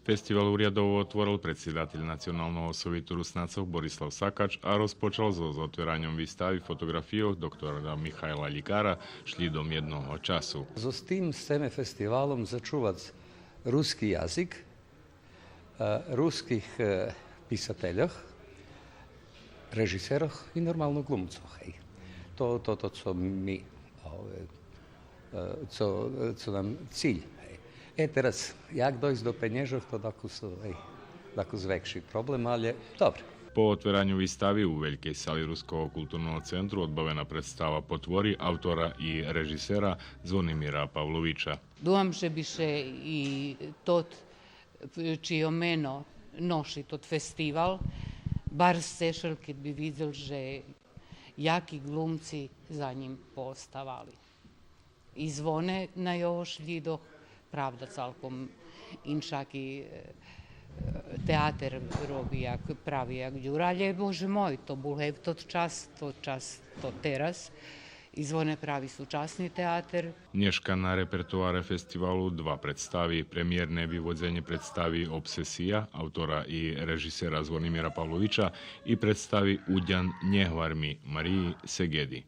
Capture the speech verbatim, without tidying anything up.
Фестивал урядово отворел предсидатель Националного совиту Руснацох Борислав Сакач, а розпочал зоз отвераньом вистави фотоґрафийох доктора Михайла Лїкара Шлїдом єдного часу. Зоз тим сцеме фестивалом зачувац руски язик, е, руских, е, писательох, режисерох и нормално ґлумцох, гей. То, то, то цо ми, ове, е, цо, цо нам циль, гей. Е, тераз, як дойсц до пенєжох, то дакус, гей, дакус векши проблем, алє добре. По отвераню вистави у велькей сали Руского културного центру одбавена представа по твори автора и режисера Звонимира Павловича. Думам же би ше и тот, чийо мено ноши тот фестивал, барз цешел кед би видзел же яки ґлумци за нїм пооставали. И Звоне на його шлїдох, правда, цалком иншаки, е, театер роби, як, прави як Дюра, алє, Боже мой, то бул гевтот час, то час, то тераз. И Звоне прави сучасни театер. Нєшка на репертоаре фестивалу два представи: премиєрне виводзенє представи Обсесия автора и режисера Звонимира Павловича и представи Удян, нє гвар ми Мариї Сегеди.